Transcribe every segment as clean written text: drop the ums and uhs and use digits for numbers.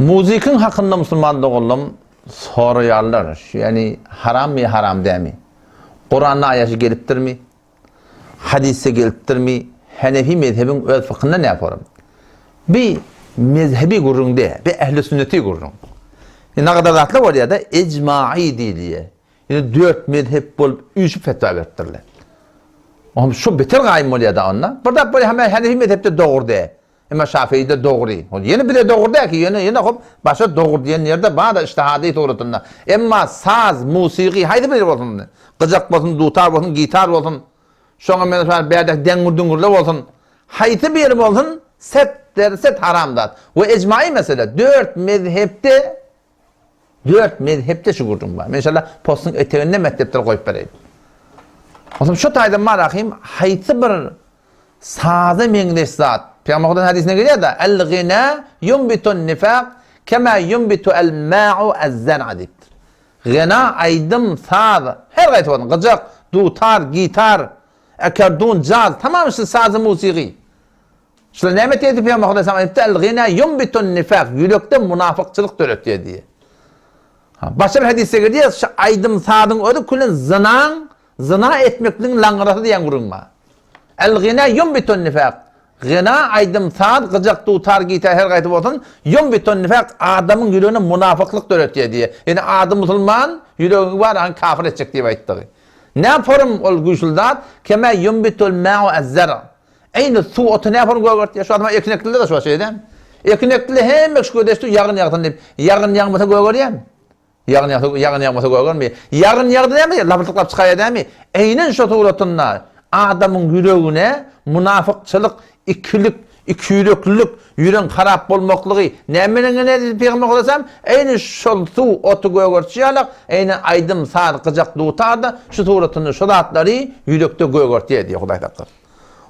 Muzykyň hakynda musulman doganlam soraýarlar, şu ýani harammy haram dämi? Kuranda aýaty gelipdirmi? Hadysda gelipdirmi? Henefi mezhebiň öz fykynda näme forum? Bi mezhebi gürrüň dä, bi ähli sünneti gürrüň. Indi gadar zatlar bolýar-da, ejma'i diýilýär. Indi dört mezhep bolup üýşüp fetwa beripdirler. Ohm şu beter gaýym bolýar-da onda. Bir zat bolýar, hemme Henefi mezhepde dogry dä. Emma Şafeýide dogry. Ol ýene bize dogry däl ki, ýöne ýene hop başa dogry diýen ýerde bar-da ijtihady suratynda. Emma saz, musygy haýsy biri bolsun, gyjak bolsun, dutar bolsun, gitar bolsun, şoňa meňzeş bärdäki deňňür-düňňürler bolsun, haýsy biri bolsun, set der set haram zat. We ejmaýy mesele, dört mezhepde Dört mezhepde şu gürrüň bar. Men inşallah postuň eteginde mezhepleri goýup bereýin. Onsoň şu taýdan bar ahym haýsy bir saza meňzeş zat. Pygamber Hudaýyň hadysynda gelýär-de, El-gina yunbitun nifaq kema yunbitu el-ma'u ez-zar'a diýipdir. Gina aýdym, saz, her haýsy bolsun, gyjak, dutar, gitar, akordon, jaz, tamam şu sazy musigy. Şular näme etýär Pygamber Hudaý saňa aýtdy, El-gina yunbitun nifaq, ýürekde munafykçylyk döretýär diýýär. Ha, başga bir hadysda gelýär, şu aýdym-sazyň özi külen zynaň, zyna etmekligiň laňňyrasy diýen gürrüň bar. El-gina yunbitun nifaq. Gina aýdym-saz, gyjak, dutar, gitar her gaýsy bolsun, yunbitun nifaq adamyň ýüregine munafyklyk döretýär diýýär. Ýani ady musulman, ýüregiňi bar, aňy kafir etjek diýip aýtdygy. Nä forum ol güýçli zat? Kema yunbitul ma'u az-zar. Eýni suw oty nähili gögertýär? Şu adama ekin ekdiler-de şu şeýdem. Ekin ekdiler hemme kişi gödeşdi ýagyn ýagsyn diýip. Ýagyn ýagmasa gögerýärmi? Ýagyn ýagsa, ýagyn ýagmasa gögermeýär. Ýagyn ýagdy dämi? Labyrtyklap çykaýar dämi? Eýnen şo suratynda adamyň ýüregine munafykçylyk, ikilik, ikiýüreklilik, ýüregiň harap bolmaklygy näme bilen gelýär diýdi Pygamber Aleyhisselam? Eýni şol suw oty gögertişi ýalak, eýni aýdym, saz, gyjak, dutar-da şu suratynda şo zatlary ýürekde gögertýär diýýär Hudaý saklasyn.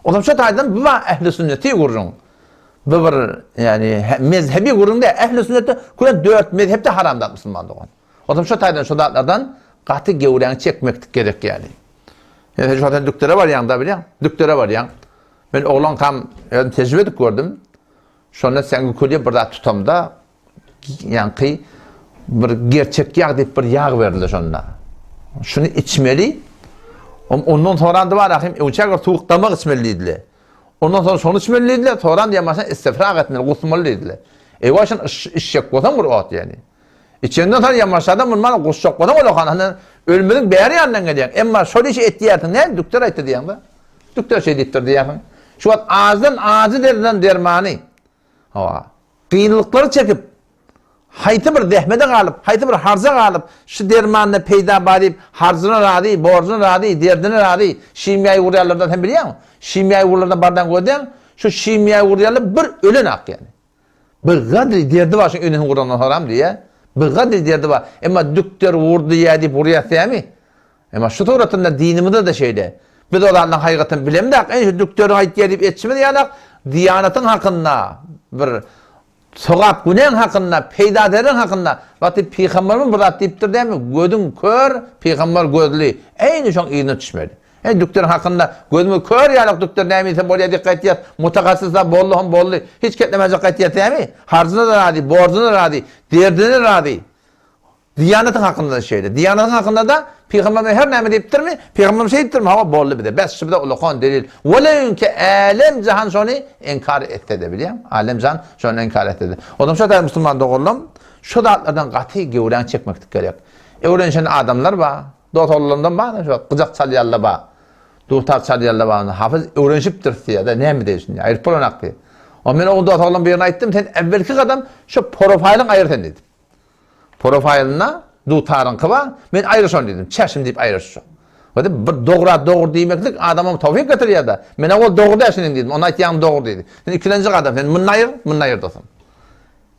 Onsoň şu taýdan bu bar ähli sünneti gürrüň. Bu bir ýani mezhebi gürrüň däl. Ähli sünnetde küren dört mezhepde haram zat musulman dogan. Onsoň şu taýdan şu zatlardan gaty gewräňi çekmeklik gerek ýani. Ýa şu sen dükdere barýaň da bilýäň. Dükdere barýaň. Men oglankam özüm tejribe edip gördüm. Şonda sen külýe bir zat tutamda Ýaňky bir gerçek ýag diýip bir ýag berildi şonda. Şuny içmeli. Ondan sorandy bar ahim, öňçä bir suwuk damak içmeli diýdiler. Ondan soň şony içmeli diýdiler, soran diýen başyna istifrak etmeli, gusmaly diýdiler. Ewa şun içjek bolsaň bir ot ýani. Içenden soň ýamaşada mundan gusjak bolsaň ol hany ölmeziň bäri ýanyndan gelýäň. Emma şol işi etýärsiň, näme dükder aýtdy diýýäň-de. Dükder şeý diýipdir diýýärsiň. Şu wagt azdan ajy derden dermany. Hawa. Kynlyklary çekip, haýsy bir zähmede galyp, haýsy bir harja galyp, şu dermanda peýda bar diýip, harjyna razy, borjuna razy, derdine razy, şimýaýy urýanlardan sen bilýäňmi? Şimýaýy urlandan bardan gözleň, şu şimýaýy urýanlar bir ölen ak ýaly. Bir gadry derdi bar şuň enesini urandan soram diýýä. Bir gadry derdi bar. Emma dükder urdy ýa diýip urýas dämi? Emma şu suratynda dinimizde-de şeýle. Biz o zatlaryň hakykatyny bilemzok, ene şu dükderiň aýtýar diýip etişimiz ýalak, diýanatyň hakynda, bir sogap-günäň hakynda, peýda-zereriň hakynda, wagty pygamberimiz bir zat diýipdir dämi, gözüň kör, pygamber gözli, eýni şoň yzyna düşmeli. Eý, dükderiň hakynda, gözümiz kör ýalak dükder näme diýse bolýar diýip gaýtýas, mutahassysa boldy hom boldy, hiç geplemejek gaýtýas dämi? Harjyna-da razy, borjuna-da razy, derdine-de razy. Diýanatyň hakynda-da şeýle. Diýanatyň hakynda-da Pygamberimiz her näme diýipdirmi? Pygamberimiz şeý diýipdirmi? Hawa, boldy bize. Bes, şu bize ulakan delil. Weleýinki älem-jahan şony inkar etse-de, bilýäňmi? Älem-jahan şony inkar etse-de. Onsoň şo taýda musulman doganlarym, şu zatlardan gaty göwräňi çekmeklik gerek. Öwrenişen adamlar bar. Dos-oglanlardan bar, şu gyjak çalýanlar bar. Dutar çalýanlar bar. Hafyz öwrenişipdiris diýýär-de, näme diýýär şindi? Aýryp bolanok diýýär. Onda men o dos-oglan birine aýtdym, sen äwwelki gadam şu profaýlyňy aýyr sen diýdim. Profaýlynda dutaryňky bar, men aýry şony diýdim, çäşim diýip aýry şu. Öde bir dogra dogry diýmeklik adama towfyk getirýär-de. Men ol dogry däl şunuň diýdim, ony aýtýaň dogry diýdi. Sen ikilenji gadam, sen muny aýyr, muny aýyr dostum.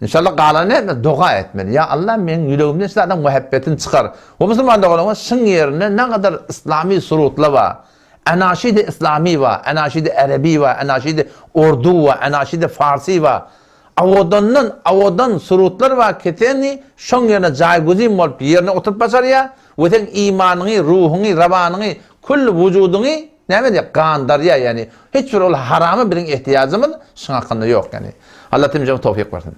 Inşallah galany näme doga etmeli. Ýa Allah meň ýüregimden şu zadyň muhabbetini çykar. O musulman doganlarym şyň ýerinde nägadar islami surutlar bar. Anaşidi islami bar, anaşidi erebi bar, anaşidi urdu bar, anaşidi farsi bar. Owadandan owadan surutlar bar keseni şoň ýerine jaý-güzin bolup ýerine oturyp başarýar we seň imanyňy, ruhuňy, rabanyňy, külli wujudyňy näme edýär gandarýar ýagny hiç bir ol harama biziň ehtiýajymyz şuň hakynda ýok ýagny. Allah hemmämize towfyk bersin.